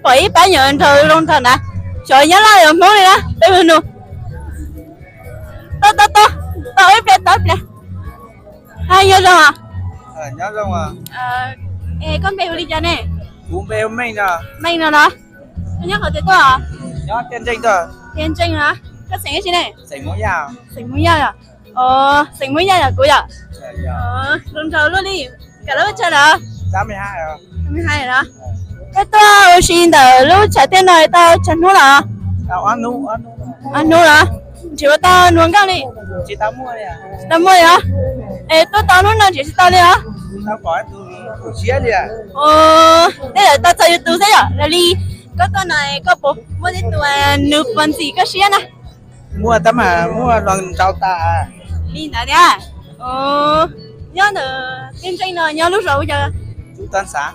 Pom ib pab nyuam nraug zoo nraug na, xyov nyob Laj los Hmoob li na, peb mus nug. Tau tau tau, tau ib pliag tau ib pliag. Hais nyob zoo os. Nyob zoo os. Es koj npe hu li cas ne? Kuv npe hu Meej no. Meej no los? Koj nyob qhov twg tuaj? Nyob Tiaj Ntseej tuaj. Tiaj Ntseej los? Koj xeem dab tsi ne? Xeem Hmoob Yaj. Xeem Hmoob Yaj yom? Os, xeem Hmoob Yaj yom kuv yom? Zoo nraug luaj li. Koj lub txaj los? Koj tuaj ua si ntawm lub tshav tiaj no tau tsawg hnub los? Ob hnub los? Tsis ua tau nua nkauj li? Tsis tau muaj li os. Es tuaj tau hnub no tseem tsis tau li os? Tej zaum tau txog yus tus xwb yom. Raws li koj tuaj no koj puas muaj tej tus nws puas ntxim koj siab na? Muaj tab mas muaj los nraus tas. Li ntawd thiab. Nyob ntawm Tiaj Ntseej no nyob lub zos ua cas? Toj Xav.